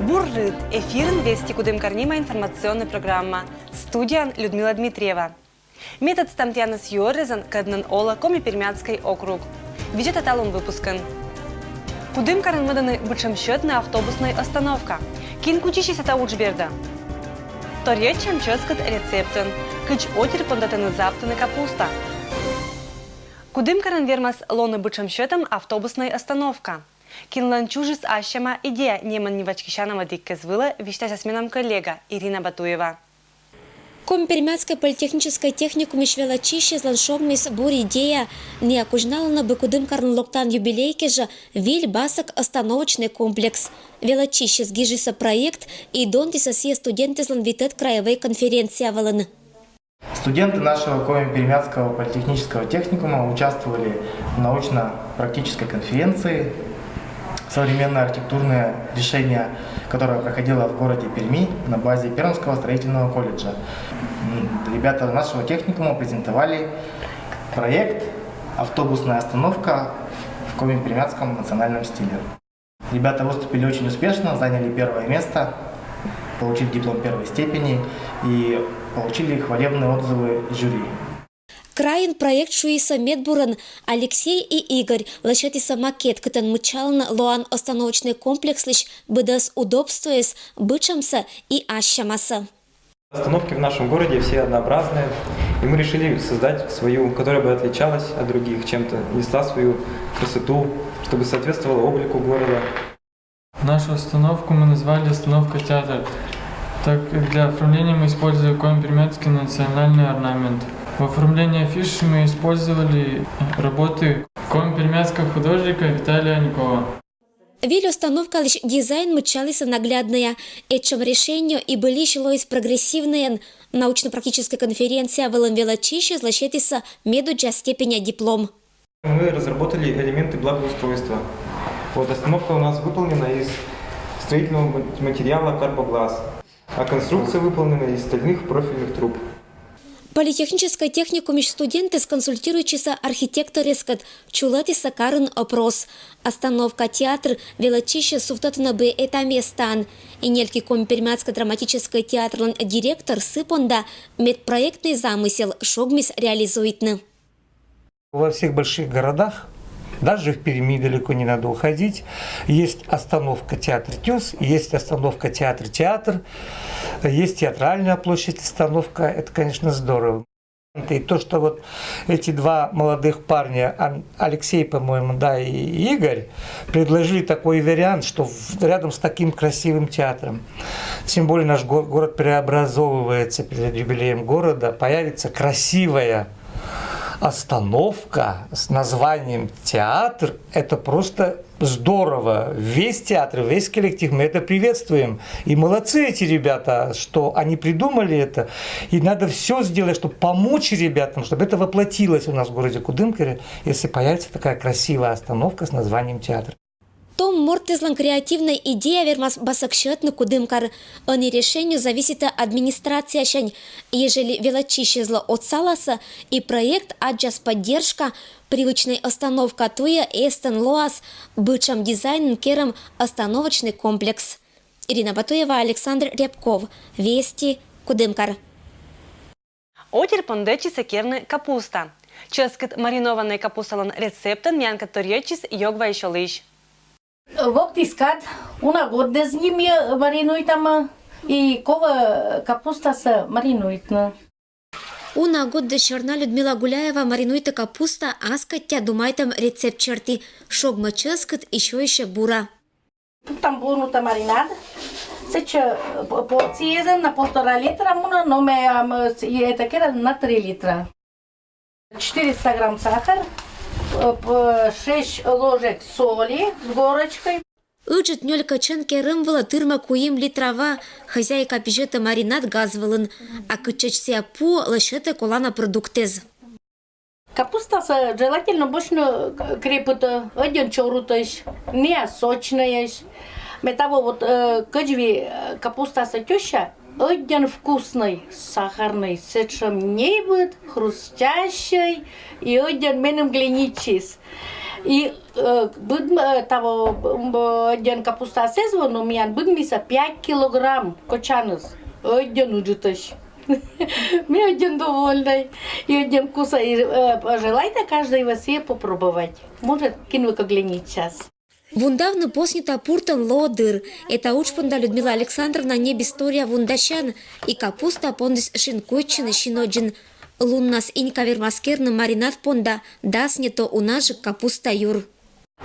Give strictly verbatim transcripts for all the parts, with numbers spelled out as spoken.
Бур рыт! Эфирын «Вести Кудымкар» нима информационнӧй программа. Студияын Людмила Дмитриева. Ми тӧдмасям тіянӧс юӧрзын, кӧднын олӧ Коми-Пермяцкӧй округ. Видзӧтӧй талун выпускын. Кудымкарын мӧдӧны бытшӧм сьӧдны автобуснӧй остановка. Кин кутчысис сэтшӧм удж бердӧ? Торйӧдчам чӧскыд рецептӧн. Кыдз отир пондӧтӧны заптыны капуста. Кудымкарын вермас лоны бытшӧм сьӧдӧм автобуснӧй остановка. Кинлӧн чужис ассьӧма идея, нэмӧн нивачкысяна ӧтик кез вылӧ, висьтасяс менам коллега Ирина Батуева. Коми-Пермяцкӧй политехническӧй техникумысь велӧдчысьыслӧн шогмис бур идея. Найӧ козьналӧны, бы Кудымкарын локтан юбилей кежӧ выль басӧк остановочнӧй комплекс. Велӧдчысьыс гижисӧ проект и донтісӧ сійӧс студентъяслӧн витӧд краевӧй конференция вылын. Студенты нашего Коми-Пермяцкого политехнического техникума участвовали в научно-практической конференции «Современные архитектурные решения», которая проходила в городе Перми на базе Пермского строительного колледжа. М, Ребята нашего техникума презентовали проект «Автобусная остановка в коми-пермяцком национальном стиле». Ребята выступили очень успешно, заняли первое место, получили диплом первой степени и получили хвалебные отзывы жюри. Крайын проект шуисӧ медбурӧн. Алексей и Игорь лӧсьӧдісӧ макет, кытӧн мыччалӧны лоан остановочнӧй комплекслысь быдӧс удобствояс, бытшӧмсӧ и ассьӧмасӧ. Остановки в нашем городе все однообразные, и мы решили создать свою, которая бы отличалась от других чем-то, несла свою красоту, чтобы соответствовала облику города. Нашу остановку мы назвали «Остановка театр». Так, для оформления мы использовали коми-пермяцкий национальный орнамент. В оформлении афиши мы использовали работы коми-пермяцкого художника Виталия Аникова. Выль остановкалысь дизайн мыччалісӧ нагляднӧя. Этшӧм решениеыс и былысь лоис прогрессивнӧйӧн. Научно-практическӧй конференция вылын велӧдчысьыс лӧсьӧдісӧ медуддза степеня диплом. Мы разработали элементы благоустройства. Вот остановка у нас выполнена из строительного ма-, материала карбоглаз, а конструкция выполнена из стальных профильных труб. Политехническӧй техникумысь студентъяс консультируйтчисӧ архитекторъяскӧд, чулӧмтісӧ карын опрос. Остановка театр велӧдчысьяс сувтӧдтӧны бы эта местаын. И нельки Коми-Пермяцкӧй драматическӧй театрлӧн директор сы понда, мед проектнӧй замысел шогмис реализуйтны. Во всех больших городах, даже в Перми далеко не надо уходить, есть остановка театр Тюз, есть остановка театр Театр, есть театральная площадь остановка. Это, конечно, здорово. И то, что вот эти два молодых парня, Ан-, Алексей, по-моему, да, и Игорь, предложили такой вариант, что в-, рядом с таким красивым театром, тем более наш го-, город преобразовывается перед юбилеем города, появится красивая остановка с названием «Театр», это просто здорово. Весь театр, весь коллектив, мы это приветствуем. И молодцы эти ребята, что они придумали это. И надо все сделать, чтобы помочь ребятам, чтобы это воплотилось у нас в городе Кудымкаре, если появится такая красивая остановка с названием «Театр». Том мортъяслӧн креативнӧй идея вермас басӧк сетны Кудымкарӧ. Ӧні решенье зависитӧ администрациясянь. Ежели велӧдчысьяслы отсаласӧ, и проект аддзас поддержка, привычнӧй остановка туйӧ эстӧн лоас бытшӧм дизайнӧн керӧм остановочнӧй комплекс. Ирина Батуева, Александр Рябков, «Вести», Кудымкар. Отир пондӧдчисӧ керны капуста. Чӧскыд маринованнӧй капусталӧн рецептӧн миянкӧд торйӧдчис Ёгвай сёлысь. Вок тіскад, уна гортӧ нимйӧ маринуйтам, и ковӧ капустасӧ маринуйтны. Уна гортӧ сёрна Людмила Гуляева маринуйтӧ капуста аскӧття думайтӧм рецепт серти. Шогмӧ чӧскыд и сёйсьӧ бура. Там вунута маринад. Сэтчӧ, э, п-, порциясӧн на полтора литра мунӧ, но ме, а, м, с-, и это кера на три литра. Четыреста грамм сахар, э, п-, шесть ложек соли с горочкой. Ыджыд нёль кӧчӧн керӧм вылӧ тырмӧ куим литра ва. Хозяйка пижӧтӧ маринад газ вылын, а кытчӧдз сійӧ пуӧ, лӧсьӧтӧ колана продуктъясӧн. Капустасӧ желательно босьтны к-, крепыд, ӧдйӧн чорыдтӧ, не сочнӧйӧсь. Ме таво вот, э, кӧдзыд, э, капустасӧ тёща, ӧдйӧн вкуснӧй, сахарнӧй, сэтшӧм небыд, хрустящӧй и ӧдйӧн меным глинитчис. И э, быдм э, того м, э, ӧдйӧн капустаыс эз во, но миян быдмис-а пять килограмм кочаныс. Ӧдйӧн ыджытӧсь. Ми ӧдйӧн довольнӧй. И ӧдйӧн куса. И э, пожелайта каждӧй вӧсйӧ попробовать. Может, кинлы кӧ глянитчас. Вундавны поснита пуртӧн лоӧ дыр. Эта удж понда Людмила Александровна ньӧбис торъя вундасян и капуста пондіс шинкуйтчыны синӧдзын. Луннас инька вермас керны маринад понда дас нетӧ унажык капуста юр.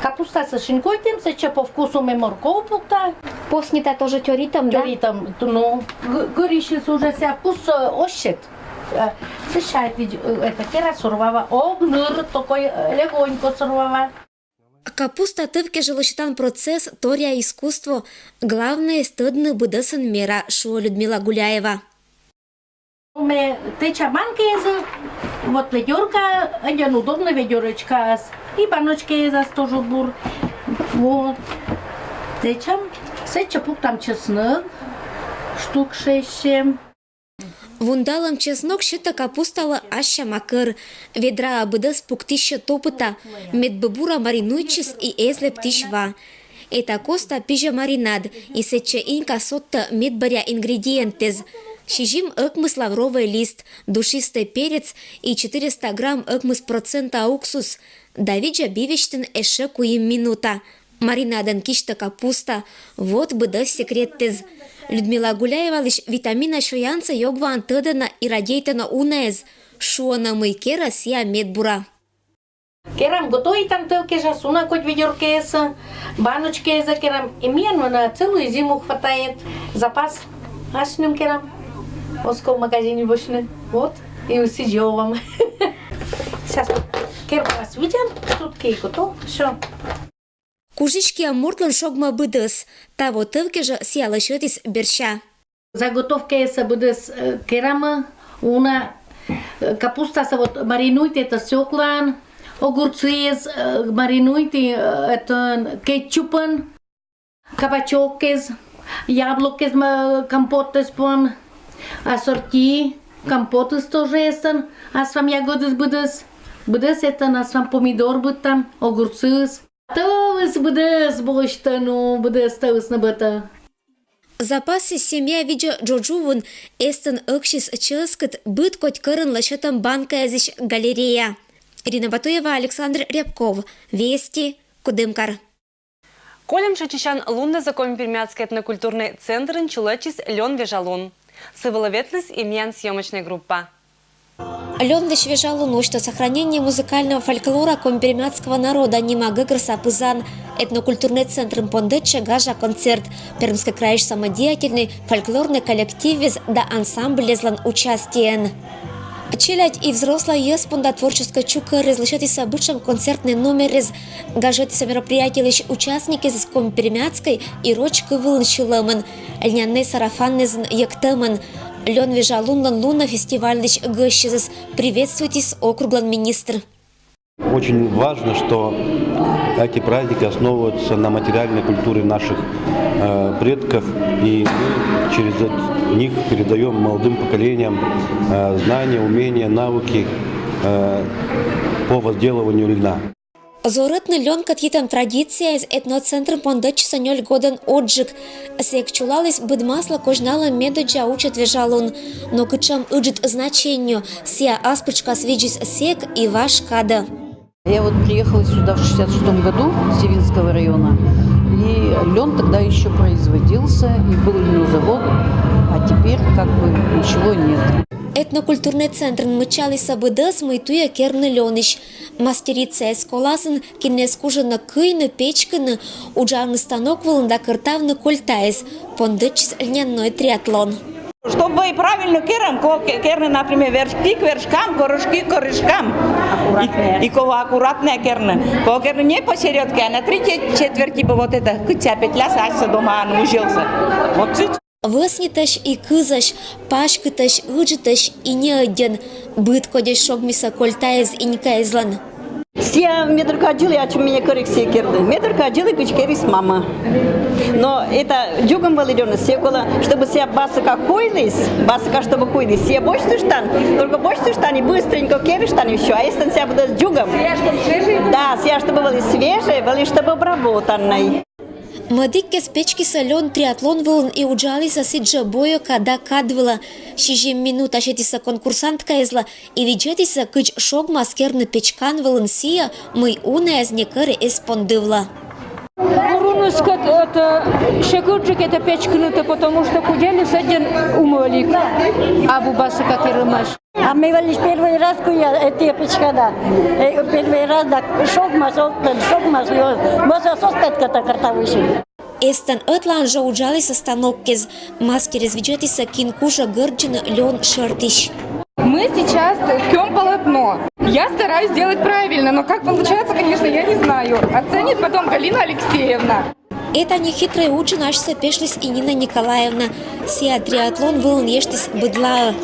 Капустасӧ шинкуйтім, сэтчӧ по вкусу ме морков пукта. Поснита тоже тёритӧм, да? Тёритӧм, ну, г- гӧрысьыс уже сія вкус э, оз сет. Э, Сэтчӧ ведь э, это кера сорвава, ог ныр, такой э, легонько сорвава. Капуста тӧв кежлӧ лӧсьӧдан процесс, торъя искусство, главнӧйыс тӧдны быдӧсын мера, шуӧ Людмила Гуляева. Ме тэча банкаэз, вот ведёрка, ӧдйӧн удобно ведёрочкаыс. И баночкаэз тоже бур. Вот. Тэчам, сэтчӧ пуктам чеснок, штук шесть-семь. Вундалӧм чеснок сетӧ капусталы ас сяма кӧр. Ведраӧ быдӧс пуктысьӧ топыта, медбӧ бура маринуйтчис и эз лэптысь ва. Эта коста пизьӧ маринад, и сэтчӧ инька содтӧ медбӧръя ингредиентэз. Сизим ӧкмыс лавровӧй лист, душистӧй перец и четыреста грамм ӧкмыс процента уксус. Да видзӧ би весьтын ещӧ куим минута. Маринадӧн кисьтӧ капуста. Вот быдӧс секреттэз. Людмила Гуляевалысь витамина сёянсӧ ёгваӧн тӧдӧны и радейтӧны унаэз. Шуӧны, мый кера сія медбура. Керам готовитам тӧв кежас, уна кодь ведёркаэсӧ, баночкаэсӧ керам, и миян на целую зиму хватает. Запас асьным керам, оз ков магазине босьтны. Вот, и усидевам. Сейчас кербас видзам, сутки и готов, всё. Кужысь киа мортлӧн шогмӧ быдӧс. Таво тӧв кежлӧ сія лӧсьӧдіс берся. Заготовкаэсӧ быдӧс э, керамӧ, уна э, капустасӧ вот маринуйті это свёклаӧн, огурцыэс э, маринуйті э, это кетчупӧн, кабачоккез, яблоккез ма- компотыс пуам, ассорти, компотыс тоже эстӧн, аслам ягӧдыс быдӧс, быдӧс эстӧн, аслам помидор быдтам, огурцыс. Тӧвыс быдӧс босьтӧ, ну, быдӧс тӧвыс нӧ бӧтӧ. Запассӧ семья видзӧ джоджувын, эстӧн ӧксис чӧскыд, быд кодь кӧрын лӧсьӧдӧм банкаэзысь галерея. Ирина Батуева, Александр Рябков, Вести, Кудымкар. Кольӧм шойччысян луннас Коми-Пермяцкӧй этнокультурнӧй центрын чулӧдчис лён вежалун. Сы вылӧ ветліс и миян съёмочнӧй группа. Лёнлысь вежалун восьтӧ «Сохранение музыкального фольклора коми-пермяцкого народа» нима гӧгӧрса пызан. Этнокультурнӧй центрын пондӧдчӧ гажа концерт Пермскӧй крайысь самодеятельнӧй фольклорнӧй коллективвез да ансамблезлӧн участиеӧн. Челядь и взрослӧй йӧз понда творческӧй чукӧрыс лӧсьӧдісӧ бытшӧм концертнӧй номерыс. Гажӧдісӧ мероприятиелысь участникъясӧс коми-пермяцкӧй и роч кыв вылын сьылӧмӧн, льнянӧй сарафаннас йӧктӧмӧн. Лён вежалунлӧн лунӧ фестивальлысь гӧсьтъясӧс приветствуйтіс округлӧн министр. Очень важно, что эти праздники основываются на материальной культуре наших э, предков, и мы через эт- них передаем молодым поколениям э, знания, умения, навыки э, по возделыванию льна. Зорӧтны лёнкӧд йитӧм традицияяс этноцентрын пондӧдчисӧ нёль годӧн одзджык. Сэк чулаліс быдмаслы козьналӧм медодзза учӧт вежалун. Но кутшӧм ыджыд значенньӧ сія ас пытшкас видзис сэк и важ кадӧ. Я вот приехала сюда в шестьдесят шестом году с Севинского района, и лен тогда еще производился, и был льнозавод, а теперь как бы ничего нет. Этнокультурнӧй центрын мыччалісӧ быдӧс, мый туйӧ керны лёнысь. Мастерицаяс коласын, кинъяс кужӧны кыйны, печкыны, уджавны станок вылын да кӧртавны кольтаыс, пондӧдчис льняной триатлон. Чтобы правильно керам, ко ке- керны, например, вершки к вершкам, корешки к корешкам. И, и кого аккуратнее керны. Кого керны не посередке, а на три че- четверти бы вот это, кыця петля сася дома узелся. Вот чуть. Вӧснитӧсь и кызӧсь, паськытӧсь, ыджытӧсь и неӧддьӧн. Быд кодьӧсь шогмисӧ кольтаэз инькаэзлӧн. Сія ме дыр кадь ылі, ачым мене кӧр эг сія керны. Ме дыр кадь ылі, кыдз керис мама. Но это дзугӧм вӧлі лёныс, сія колӧ, чтобы сія басӧка куйліс, басӧка чтобы куйліс, сія босьтыштан, только босьтыштан и быстренько керыштан и всё. А эстӧн сія быдӧс дзугӧм. Да, сія чтобы вӧлі свежӧй, вӧлі чтобы обработаннӧй. Мӧдігкез печкисӧ лён триатлон вылын и уджалісӧ сідзжӧ бойӧка да кад вылӧ. Сизим минута сетісӧ конкурсанткаэзлы и видзӧдісӧ, кыдз шогмас керны печкан вылын сія, мый унаэз некӧр эз пондывлы. Туруныс кӧть это, сьӧкыдджык это печкыны, потому что куддзэліс ӧдйӧн умӧлик. Абу басӧка керӧмаӧсь. А ме вӧлі первый раз куя эті печкада. Э, первый раз да шогмас, оз тӧд, шогмас, ё-, мӧс оз тӧд, кӧть картавысь. Эстӧн ӧтлаын жӧ уджалісӧ станоккез. Мастерыс видзӧдісӧ, кин кужӧ гӧрддзыны лён шӧртысь. Мы сейчас ткём полотно. Я стараюсь сделать правильно, но как получается, конечно, я не знаю. Оценит потом Галина Алексеевна. Эта нехитрӧй уджын асьсӧ пешліс и Нина Николаевна. Сія триатлон вылын ештіс быдлаӧ.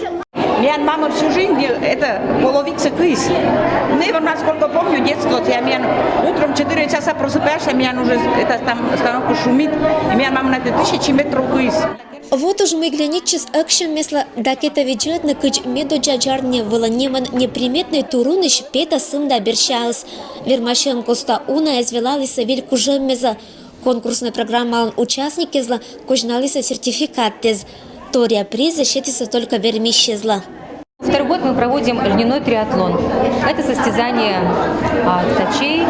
Миян мама всю жизнь, э, это, половица кыйс. Ну, и вот, насколько помню, детство, я, миян утром в четыре часа просыпаешься, миян уже это там станок шумит, и миян мама на это тысячи метров кыйс. Вот уж мый глянитчис ӧксьӧммеслы, да кӧть видзӧдны, кыдз медодзза джарнь вылӧ немӧн неприметнӧй турунысь петӧ сымда берсяыс. Вермасьӧм коста унаэз велалісӧ виль кужӧммезӧ. Конкурснӧй программалӧн участникъяслы козьналісӧ сертификаттэз. Торъя призӧ сетісӧ только вермисьӧзлы. Второй год мы проводим льняной триатлон. Это состязание, а, ткачей,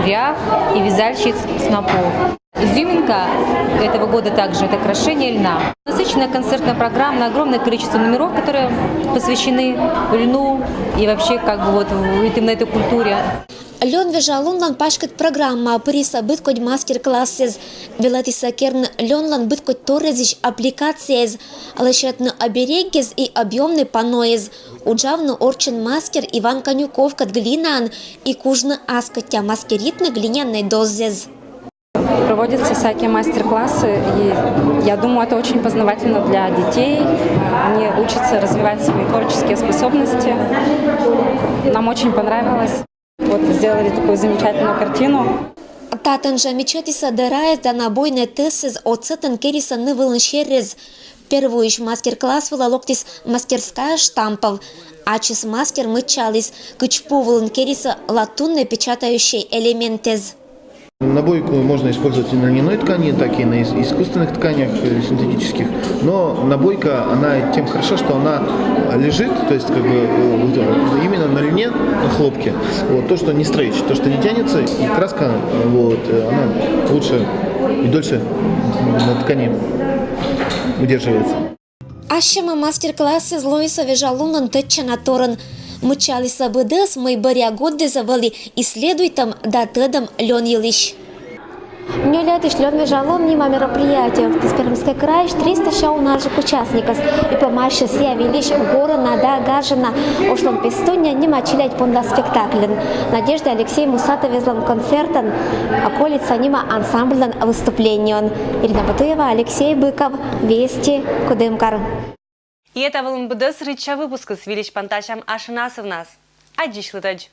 пряг и вязальщиц снопов. Изюминка этого года также — это крашение льна. Насыщенная концертная программа, огромное количество номеров, которые посвящены льну и вообще как бы вот в, именно этой культуре. Лён вежалунлӧн паськыд программаӧ пырисӧ быдкодь мастер-классэз. Велӧдісӧ керны лёнлӧн быдкодь торъязысь аппликацияэз, лӧсьӧдны обереггез и объёмнӧй панноэз, уджавны орччӧн мастер Иван Конюковкӧд глинаӧн и кужны ас кӧтя мастеритны глинянӧй доззэс. Проводятся всякие мастер-классы, и я думаю, это очень познавательно для детей. Они учатся развивать свои творческие способности. Нам очень понравилось. Вот сделали такую замечательную картину. Татӧн жӧ мичӧтісӧ дӧраэз да набойнӧй тӧсэз, отсӧгӧн керисӧ ны вылын серӧз. Первойысь мастер-класс вылӧ локтіс мастерская штампов. Ачыс мастер мыччаліс, кыдз пу вылын керисӧ латуннӧй печатающӧй элементэз. Набойку можно использовать и на льняной ткани, так и на ис- искусственных тканях, э, синтетических. Но набойка, она тем хороша, что она лежит, то есть как бы, э, вот, э, именно на льне, на хлопке. Вот, то, что не стрейч, то, что не тянется, и краска, э, вот, э, она лучше и дольше на ткани удерживается. Ассьым мастер-классыс лоисӧ вежалунлӧн тӧдчанаторйӧн. Мыччалісӧ быдӧс, мый бӧръя годдэзӧ вӧлі исследуйтӧм да тӧдӧм лён йылысь. Нёльӧдысь лён вежалун нима мероприятие ӧктіс Пермскӧй крайысь триста сё унажык участникӧс. И помасьӧ сія вильысь «Горы на да гажа на. Ошлӧн пестунья» нима челядь понда спектакльӧн. Надежда Алексей Мусатовезлӧн концертӧн, «Околица» нима ансамбльлӧн выступлениеӧн. Ирина Батуева, Алексей Быков, «Вести», Кудымкар. И это вылын быдӧс рытша выпускыс. Вильысь пантасям ашанасывнас. Аддзысьлытӧдз.